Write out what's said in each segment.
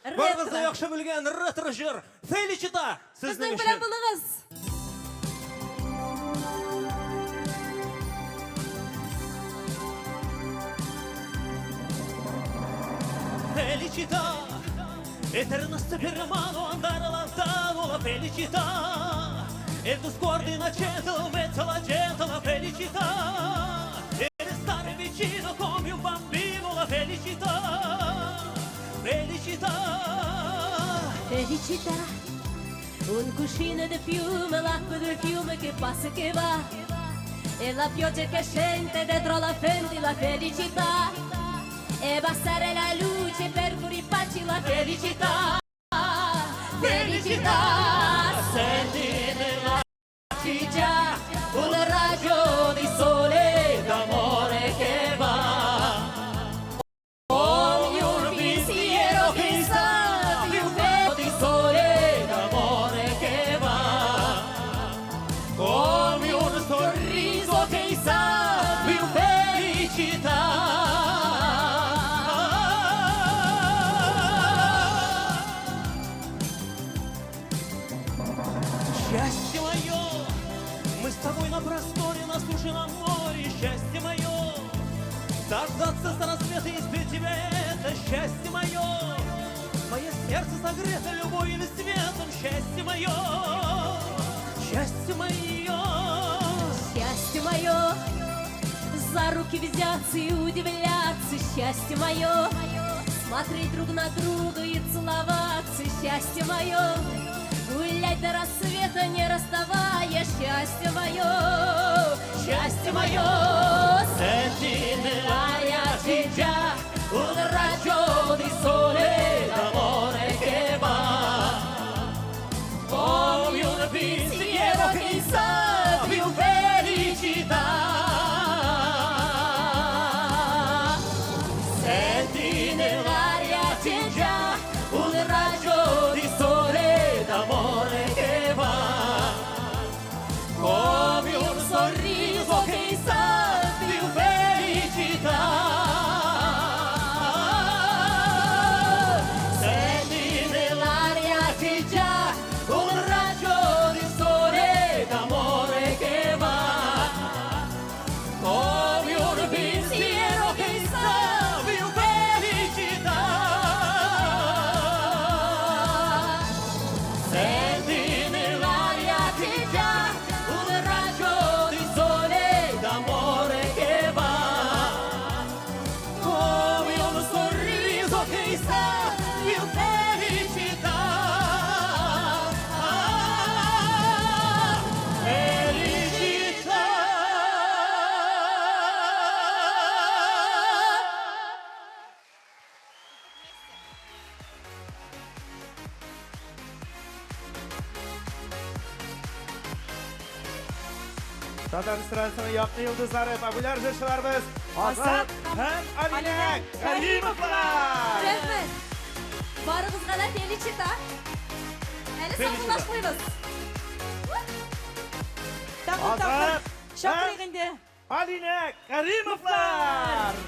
Барыгыз да яхшы белгән ретро җыр Феличита сезнең белән булыгыз. Felicità Eterna per mano andare lontano la felicità E tu sguardo innocente in mezzo alla gente la felicità E restare vicino come un bambino la felicità Felicità Felicità Un cuscino di fiume, l'acqua del fiume che passa e che va E la pioggia che scende dentro la fendi la felicità E passare la luce per purifarci la felicità Felicità Senti nella già un raggio di sole d'amore che va Come un pensiero che sta più bello di sole d'amore che va Come un sorriso che sa più felicità. Счастье мое, мы с тобой на просторе, на суше, на море. Счастье мое, дождаться за рассвета и спеть тебе это счастье мое. Мое сердце согрето любовью и светом. Счастье мое, счастье мое. Счастье мое, за руки взяться и удивляться, счастье мое, смотреть друг на друга и целоваться, счастье мое, гулять до рассвета, не расставая, счастье мое, Счастье мое, senti nell'aria c'è già un raggio di sole d'amore che va come un pensiero che sa più felicità. Senti nell'aria c'è già un raggio di sole d'amore che va come un sorriso che sa più felicità. Senti nell'aria c'è già un raggio di sole d'amore che va come un pensiero che sa più felicità. Senti nell'aria c'è già un raggio di sole d'amore che va come un sorriso che sa più felicità. Felicità. Татар эстрадасының якты йолдызлары, популяр җырчыларыбыз Азат һәм Алинә Кәримовлар! Рәхмәт! Барыгызга да феличита! Әле саубуллашмыйбыз. Тагын тапкыр Азат чакырыйк инде. Алинә Кәримовлар!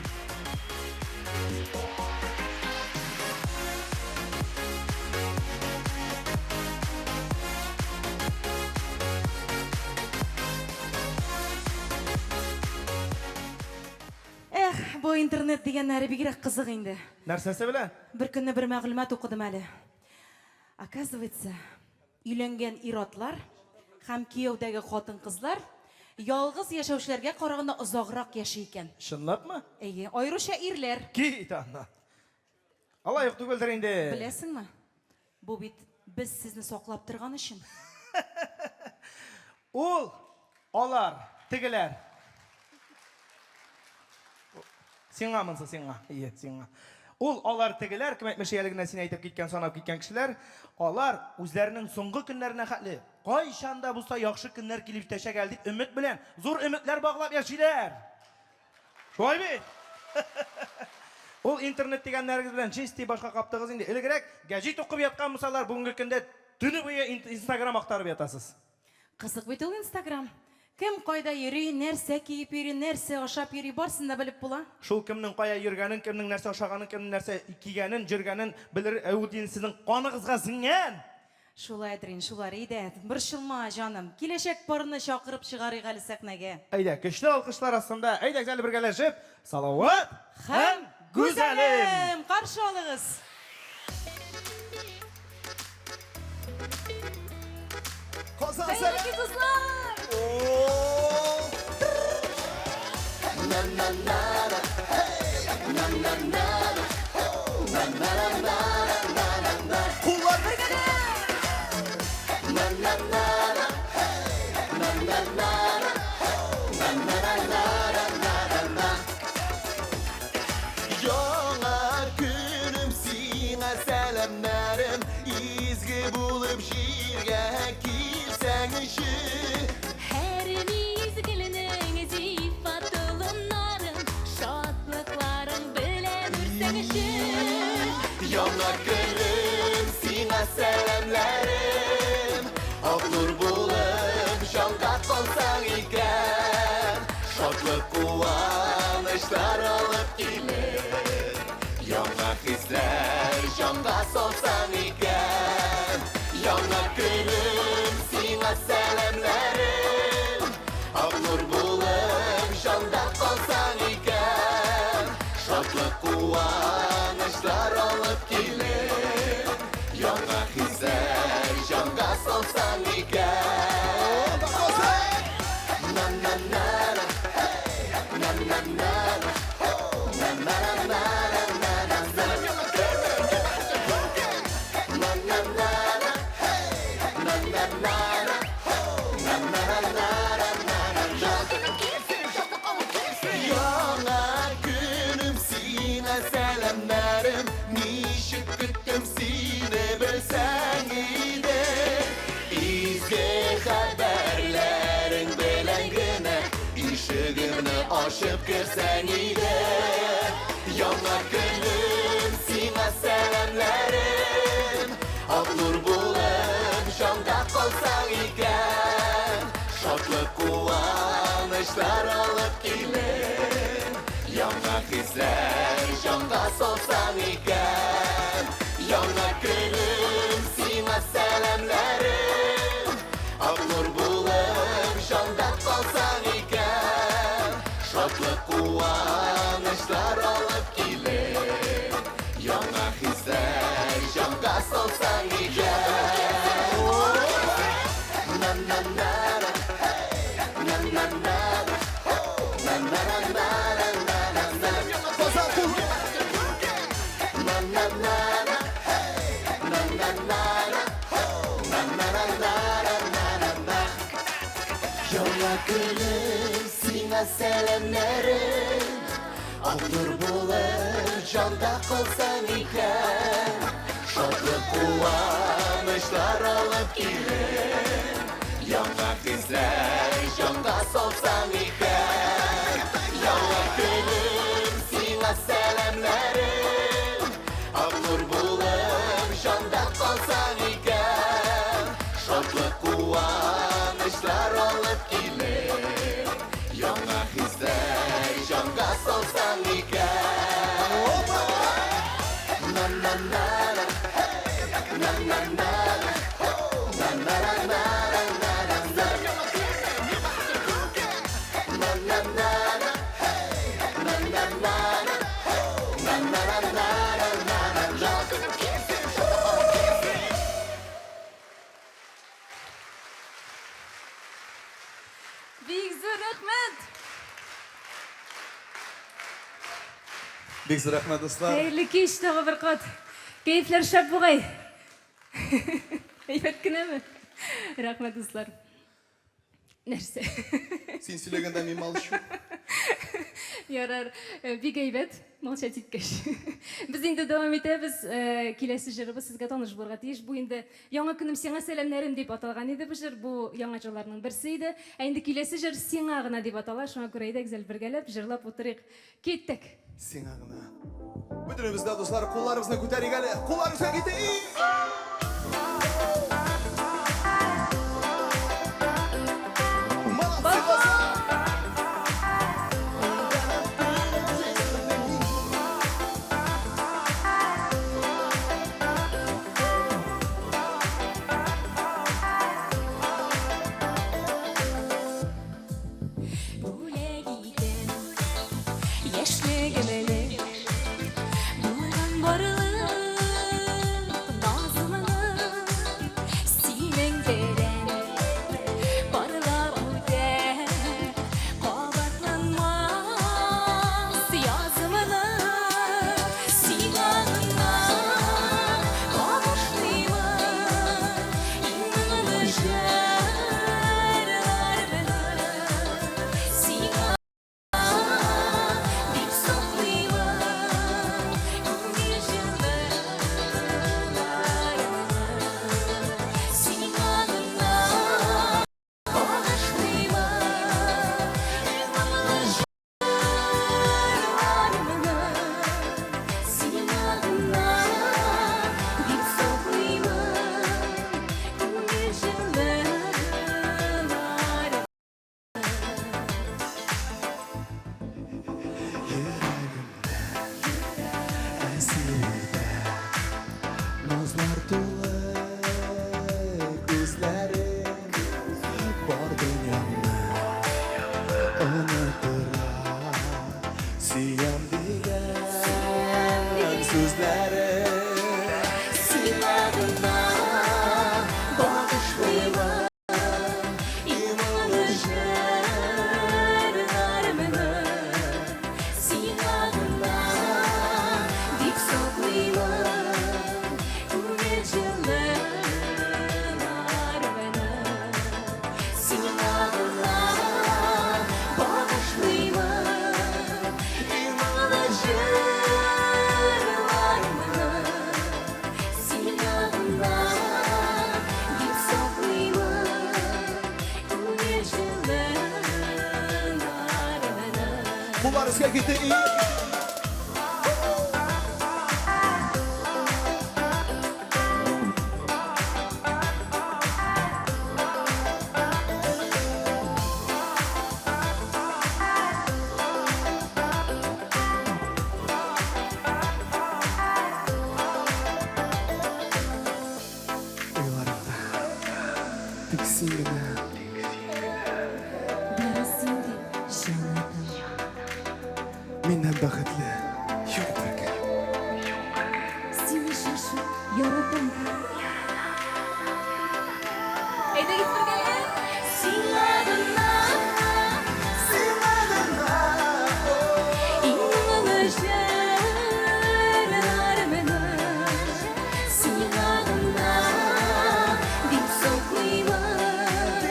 Эх, бу интернет дигәннәре бигрәк кызык инде. Нәрсәсе белән? Бер көнне бер мәгълүмат укыдым әле. Оказывается, өйләнгән ир-атлар һәм кияүдәге хатын-кызлар ялгыз яшәүчеләргә караганда озаграк яши икән. Чынлапмы? Әйе, аеруча ирләр. Кит аннан. Алай ук түгелдер инде. Беләсеңме? Бу бит без сезне саклап торган өчен. Ул, алар, тегеләр. Сиңа монсы, сиңа. Ие, сиңа. Ул, алар, тегеләр, кем әйтмешли, әле генә син әйтеп киткән, санап киткән кешеләр, алар үзләренең соңгы көннәренә хәтле, кайчан да булса яхшы көннәр килеп җитәчәк әле дип өмет белән, зур өметләр баглап яшиләр. Шулай бит? Ул интернет дигәннәрегез белән чистый башка каптыгыз инде. Элегрәк гәҗит укып яткан булсалар, бүгенге көндә төне буе Инстаграм актарып ятасыз. Кызык бит ул Инстаграм. Кем кайда йөри, нәрсә киеп йөри, нәрсә ашап йөри, барсын да белеп була. Шул кемнең кая йөргәнен, кемнең нәрсә ашаганын, кемнең нәрсә кигәнен, җөргәнен белер, ә ул инде сезнең каныгызга сеңгән. Шулайдыр инде, шулар. Әйдә, борчылма, җаным. Киләчәк парны чакырып чыгарыйк әле сәхнәгә. Әйдә, көчле алкышлар астында, әйдәгез әле бергәләшеп, Салават һәм Гүзәлем! Каршы алыгыз! Казан Хәерле сәлам! кич, дуслар! Куллар Яңа көнем сиңа сәламнәрем Изге булып җиргә килсәңче Һәр мизгелнең зифа толымнарын, шатлыкларың белән үрсәңче. Яңа көнем сиңа сәламнәрем Ак нур булып җанга калсаң икән Шатлык куанычлар алып килеп Яңа хисләр җанга салсаң икән Яңа көнем сиңа сәламнәрем Ак нур булып җанда калсаң икән Шатлык куанычлар алып килеп Яңа хисләр җанга салсаң икән Яңа көнем сиңа сәламнәрем Ничек көттем сине белсәң иде Изге хәбәрләрең белән генә Ишегемне ачып керсәң иде Яңа көнем сиңа сәламнәрем Ак нур булып җанда калсаң икән Шатлык куанычлар алып килеп Яңа хисләр җанга салсаң икән Яңа көнем сиңа сәламнәрем Ак нур булып җанда калсаң икән Шатлык куанычлар алып килеп Яңа хисләр җанга салсаң икән Яңа көнем сиңа сәламнәрем Ак нур булып җанда калсаң икән Шатлык куанычлар алып килеп Яңа хисләр җанга салсаң икән Яңа көнем сиңа сәламнәрем Ак нур булып җанда калсаң икән Шатлык куанычлар алып килеп Яңа хисләр җанга салсаң икән Бик зур рәхмәт! Бик зур рәхмәт, дуслар. Хәерле кич тагы бер кат. Кәефләр шәп бугай. Әйбәт кенәме? Рәхмәт, дуслар. Нәрсә? Син сөйләгәндә мин молчу. Ярар, бик әйбәт, молчать иткәч. Без инде дәвам итәбез. Киләсе җырыбыз сезгә таныш булырга тиеш. Бу инде Яңа көнем сиңа сәламнәрем дип аталган иде бу җыр. Бу яңа җырларның берсе иде. Ә инде киләсе җыр Сиңа гына дип атала. Шуңа күрә әйдәгез әле бергәләп җырлап утырыйк. Киттек! Сиңа гына. Бөтенебез дә, дуслар, кулларыбызны күтәрик әле. Кулларыбызга китик! Молодцы! Назлар тулы күзләрең бар дөньямны оныттыра. Сөям дигән сүзләрең Сиңа гына багышлыймын Иманлы җырларымны. Сиңа гына дип саклыймын Күңел җылыларымны. Сиңа гына багышлыймын Иманлы җырларымны. Сиңа гына дип саклыймын Күңел җылыларымны. Куллар өскә китте. Уйларымда тик син генә. Бары син дип җан атам. Миннән бәхетле юк беркем. Сине шашып яратам. Әйдәгез бергәләп. Сиңа гына, Сиңа гына. Иң моңлы җырларымны сиңа гына дип саклыймын.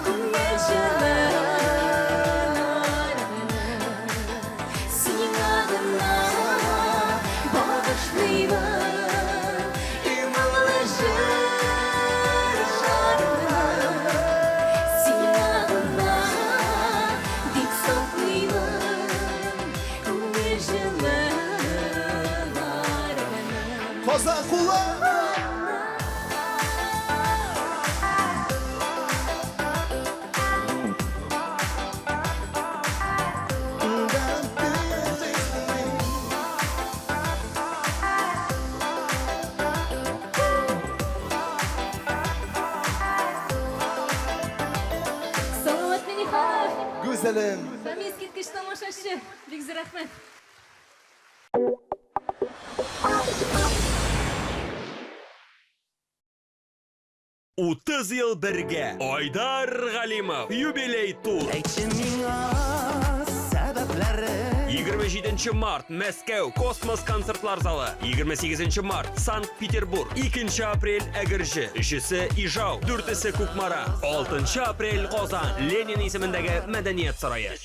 Күңел җырларымны сиңа гына багышлыймын. Иң моңлы җырларымны сиңа гына дип саклыймын. Күңел җылыларымны. Казан куллар. Салават Миннеханов Гүзәлем. һәм искиткеч тамашачы. Бик зур рәхмәт. 30 ел бергә. Айдар Галимов. Юбилей тур. Әйтче миңа сәбәпләре. 27 март Мәскәү Космос концертлар залы. 28 март Санкт-Петербург. 2 апрель Әгерҗе, 3-се Ижау, 4-се Кукмара. 6 апрель Казан, Ленин исемендәге мәдәният сарае.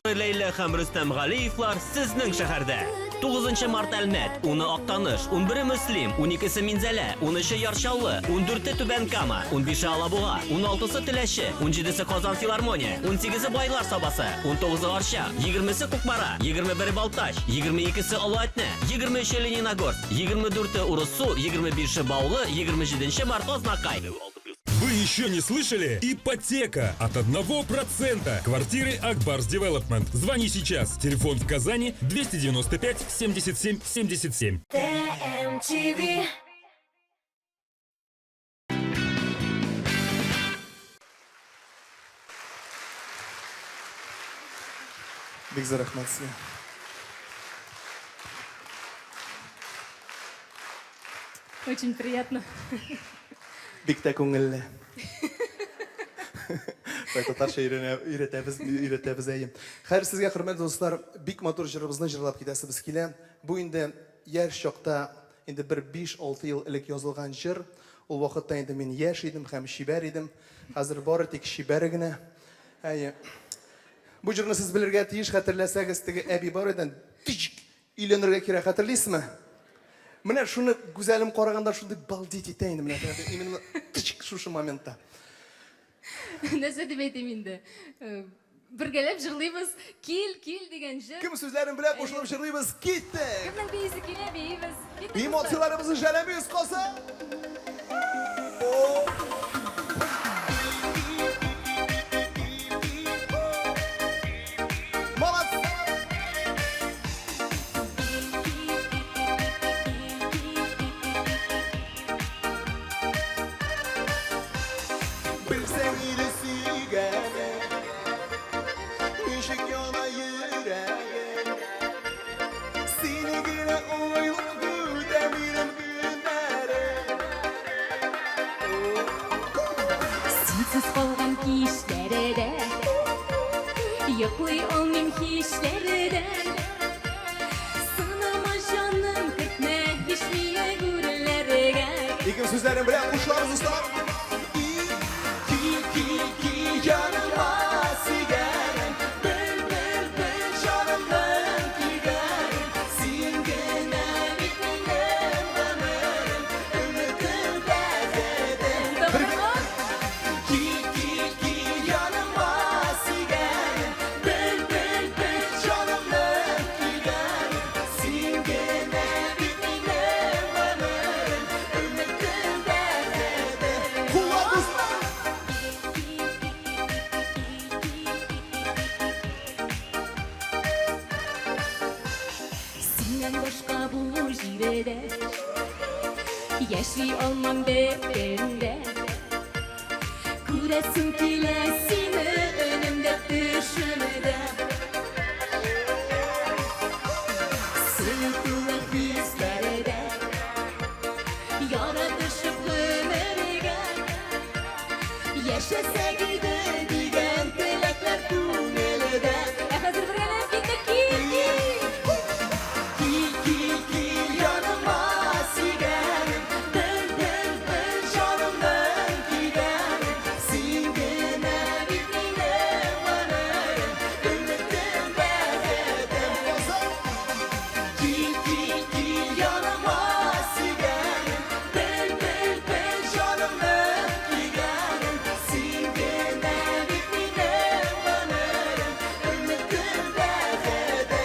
Ләйлә һәм Рөстәм Галиевлар сезнең шәһәрдә. 9 март Әлмәт, 10 Актаныш, 11 Мөслим, 12 Минзәлә, 13 Яр Чаллы, 14 Түбән Кама, 15 Алабуга, 16 Теләче, 17 Казан филармония, 18 Байлар Сабасы, 19 Арча, 20 Кукмара, 21 Балтач, 22 Олы Әтнә, 23 Лениногорск, 24 Урыссу, 25 Баулы, 27 март Азнакай. Вы еще не слышали? Ипотека от 1%. Квартиры Акбарс Девелопмент. Звони сейчас. Телефон в Казани 295 77 77. ТМТВ. Бик зур рәхмәт сезгә. Очень приятно. Бик тә күңелле. Так, татарча өйрәнә, өйрәтәбез, өйрәтәбез әйе. Хәер сезгә, хөрмәтле дуслар, бик матур җырыбызны җырлап китәсебез килә. Бу инде яшь чакта, инде бер 5-6 ел элек язылган җыр. Ул вакытта инде мин яшь идем һәм чибәр идем. Хәзер бары тик чибәр генә. Әйе. Бу җырны сез белергә тиеш, хәтерләсәгез, теге әби бар иде, тич, өйләнергә кирәк, хәтерлисезме? Менә шуны Гүзәлем караганда шундый балдеть итә инде менә именно тич, шушы моментта. Нәрсә дип әйтим инде? Бергәләп җырлыйбыз. Кил, кил дигән җыр. Кем сүзләрен белә, кушылып җырлыйбыз. Киттек! Кемнең биисе килә, биибез. Киттек, дуслар. Эмоцияләребезне жәлләмибез, Казан! Молодцы! Синсез калган кичләрдә Йоклый алмыйм хисләрдән. Сынама, җаным, кертмә һич мине гүрләргә. Ике сүзләрен белән кушылабыз, дуслар. Кил, кил, кил, яныма, сөйгәнем, бел, бел, бел, җанымның көйгәнен. Син генә бит минем гомерем, өметем, бәхетем. Кил, кил, кил, яныма, сөйгәнем, бел, бел, бел, җанымның көйгәнен. Син генә бит минем гомерем, өметем, бәхетем. Куллар, дуслар! Синнән башка бу җирдә Яши алмам бер көндә. Күрәсем килә сине өнемдә, төшемдә. Сөю тулы хисләрдә Яратышып гомергә Яшәсәк иде дигән теләкләр күңелдә. Ә хәзер бергәләп киттек, кил, кил! Кил, кил, кил, яныма, сөйгәнем, бел, бел, бел, җанымның көйгәнен. Син генә бит минем гомерем, өметем, бәхетем. Кил, кил, кил, яныма, сөйгәнем, бел, бел, бел, җанымның көйгәнен. Син генә бит минем гомерем, өметем, бәхетем.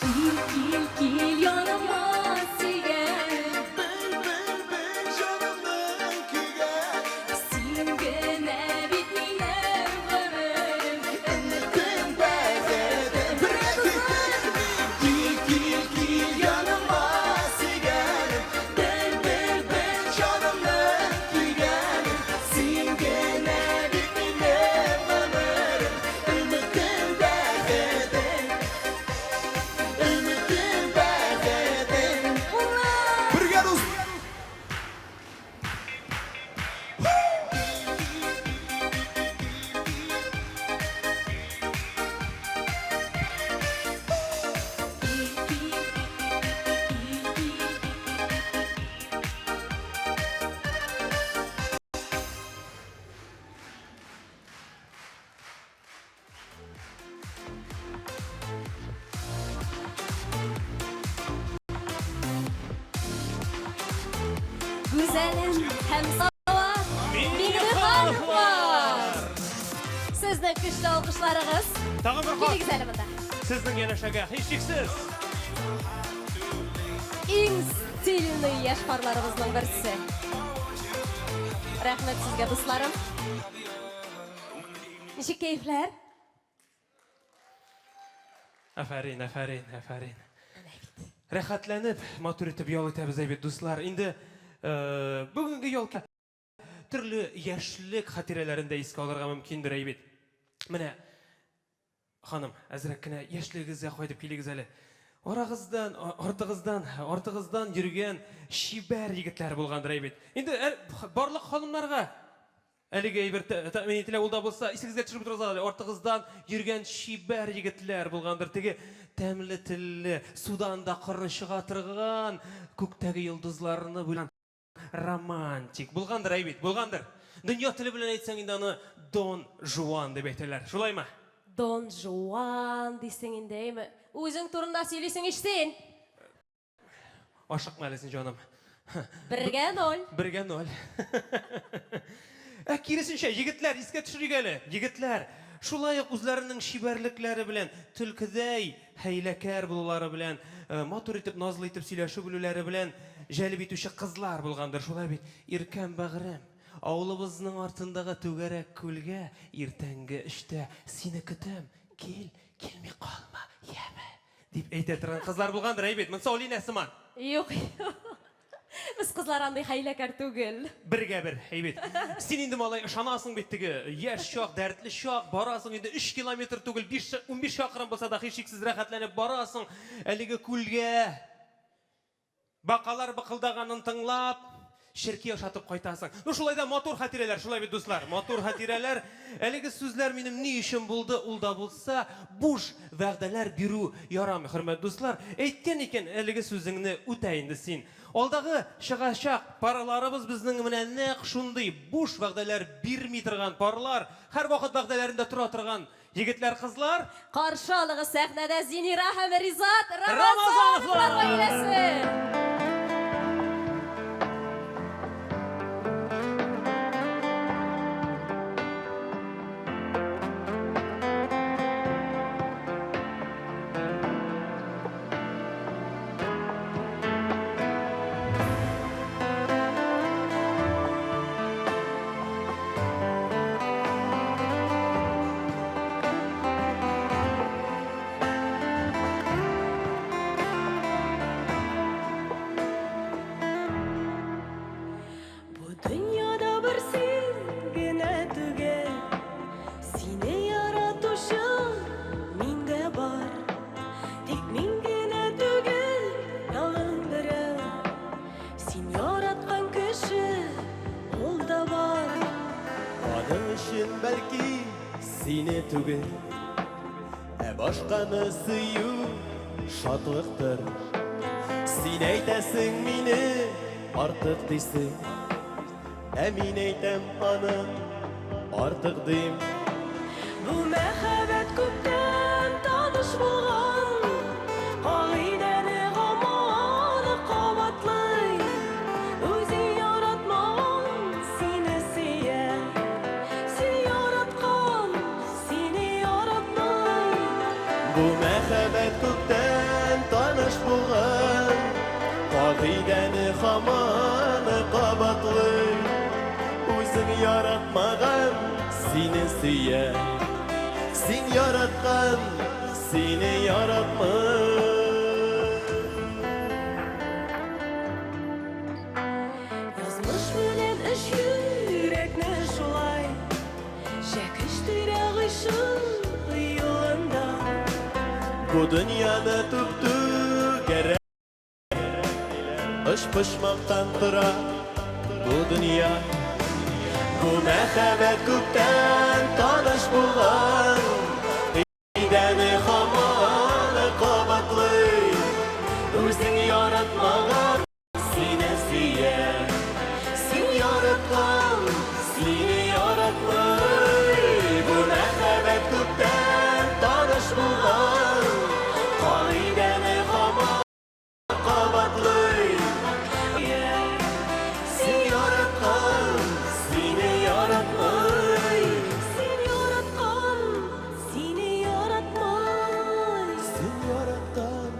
Кил, кил, кил, яныма, сөйгәнем. Бел, бел, бел, җанымның көйгәнен. Син генә бит минем гомерем. Өметем, бәхетем. Бергә киттек. Кил, кил, кил, яныма, сөйгәнем. Бел, бел, бел, җанымның көйгәнен. Син генә бит минем гомерем. Өметем, бәхетем. Өметем, бәхетем. Бергә, дус! Гүзәлем һәм Салават Миңнехановлар! Сезнең көчле алкышларыгыз. Тагын бер кат. Килегез әле монда. Сезнең янәшәгә, һичшиксез. Иң стильный яшь парларыбызның берсе. Рәхмәт сезгә, дусларым. Ничек кәефләр? Афәрин, афәрин, афәрин. Рәхәтләнеп, матур итеп ял итәбез әйбәт, дуслар. Инде э, бүгенге ял төрле яшьлек хатирәләрен дә искә алырга мөмкиндер әйбәт. Менә ханым, әзрәк кенә яшьлегегезгә кайтып килегез әле. Арагыздан, артыгыздан, артыгыздан йөргән чибәр егетләр булгандыр әйбәт. Инде барлык ханымнарга әлеге әйбер тәэмин ителә, ул да булса, исегезгә төшереп торыгыз әле, артыгыздан йөргән чибәр егетләр булгандыр. Теге тәмле телле, судан да коры чыга торган, күктәге йолдызларны бүлгән романтик булгандыр әйбит, булгандыр. Дөнья теле белән әйтсәң инде аны Дон Жуан дип әйтәләр. Шулаймы? Дон Жуан дисең инде, әйме? Үзең турында сөйлисең ич син. Ашыкма әле син, җаным. 1-0. 1-0. Ә киресенчә, егетләр, искә төшерик әле. Егетләр, шулай ук үзләренең чибәрлекләре белән, төлкедәй хәйләкәр булулары белән, э, матур итеп, назлы итеп сөйләшү белүләре белән җәлеп итүче кызлар булгандыр. Шулай бит, иркәм бәгърем. Авылыбызның артындагы түгәрәк күлгә иртәнге өчтә сине көтәм. Кил, килми калма, яме. Дип әйтә торган кызлар булгандыр, әйбәт. Монысы Алинә сыман. Юк, юк. Без кызлар андый хәйләкәр түгел. Бергә бер, әйбәт. Син инде, малай, ышанасың бит теге яшь чак, дәртле чак, барасың инде 3 километр түгел, 5, 15 чакрым булса да һичшиксез рәхәтләнеп барасың әлеге күлгә. Бакалар быкылдаганын тыңлап, черки ашатып кайтасың. Ну, шулай да матур хатирәләр, шулай бит, дуслар, матур хатирәләр. Әлеге сүзләр минем ни өчен булды, ул да булса, буш вәгъдәләр бирү ярамый, хөрмәтле дуслар. Әйткән икән, әлеге сүзеңне үтә инде син. Алдагы чыгачак парларыбыз безнең менә нәкъ шундый буш вәгъдәләр бирми торган парлар, һәрвакыт вәгъдәләрендә тора торган егетләр, кызлар. Каршы алыгыз сәхнәдә Зинира һәм Ризат Рамазановлар гаиләсе! Бу дөньяда бер син генә түгел, Сине яратучы мин дә бар. Тик мин генә түгел, тагын берәү. Син яраткан кеше ул да бар. Аның өчен бәлки сине түгел, Ә башканы сөю шатлыктыр. Син әйтәсең мине артык дисең, Ә мин әйтәм аны артык дим. Бу мәхәббәт күптән таныш булган, Кагыйдәне гаман кабатлый. Үзе яратмаган сине сөя, Син яраткан сине яратмый. Бу мәхәббәт күптән таныш булган, Кагыйдәне һаман кабатлый. Үзең яратмаган сине сөя, Син яраткан сине яратмый. Язмыш белән өч йөрәкне шулай Чәкештерә гыйшык юлында. Бу дөньяны түп-түгәрәк Өчпочмактан тора бу дөнья. Бу мәхәббәт күптән таныш булган, Идәне һаман кабатлый. Үзең яратмаган сине сөя, Син яраткан сине яратмый. Бу мәхәббәт күптән таныш булган, Кагыйдәне һаман кабатлый. Син яраткан сине яратмый. Син яраткан сине яратмый. Син яраткан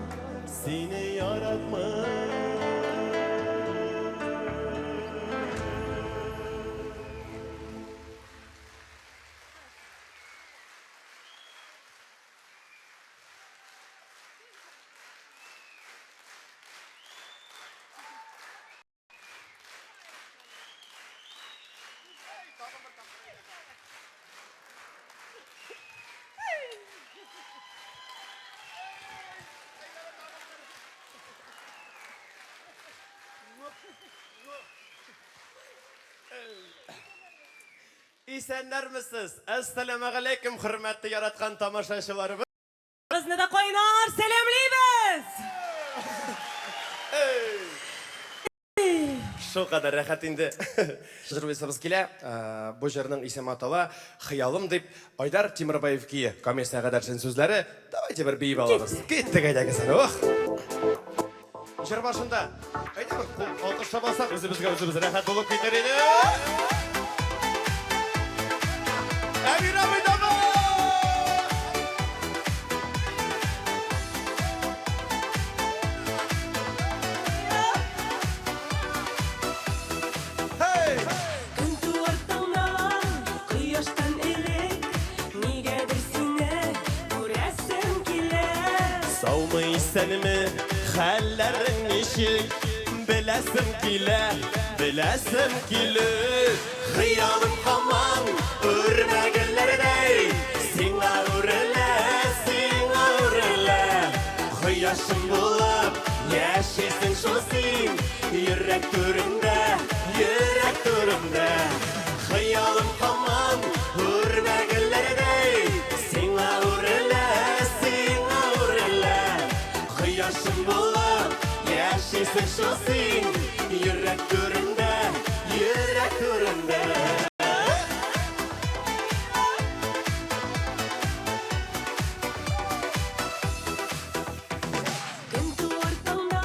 сине яратмый. Исәннәрмесез? Әссәламәгаләйкем, хөрмәтле яраткан тамашачыларыбыз. Кызны да кайнар сәламлибез! Шул кадәр рәхәт инде. Җырлыйсыбыз килә. Бу җырның исеме атала Хыялым дип. Айдар Тимербаев көе, Камил Сәгадәршин сүзләре. Давайте бер биеп алабыз. Киттек әйдәгез әле. Ох! Җыр башында. Әйдә бер кул алкышлап алсак, үзебезгә үзебез рәхәт булып китәр иде. Әмир абый, давай! Көн туар таңнан, кояштан элек, Нигәдер сине күрәсем килә. Саумы, исәнме, хәлләрең ничек? Беләсем килә, беләсем килә. Хыялым һаман үрмәгеләрдәй сиңа үрелә, сиңа үрелә. Кояшым булып яшисең шул син йөрәк түрендә, йөрәк түрендә. Хыялым һаман үрмәгеләрдәй сиңа үрелә, сиңа үрелә. Кояшым булып яшисең шул син йөрәк түрендә, йөрәк түрендә. Көн туар таңда,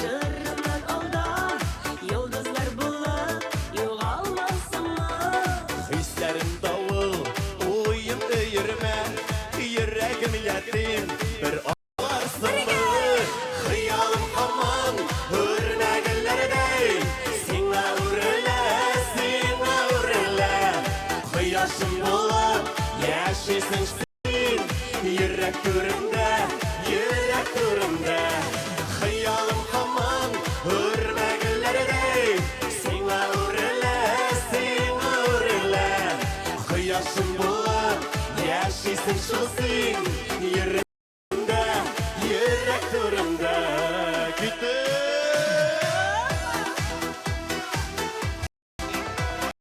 җырымнан алда, йолдызлар булып югалмасынмы? Хисләрем давыл, уем өермә, йөрәгем ятим, бер аларсыңмы? Хыялым һаман үрмәгеләрдәй, сиңа үрелә, сиңа үрелә. Кояшым булып яшисең син, йөрәк түрендә, йөрәк түрендә. Хыялым һаман үрмәгеләрдәй, сиңа үрелә, сиңа үрелә. Кояшым булып яшисең шул син,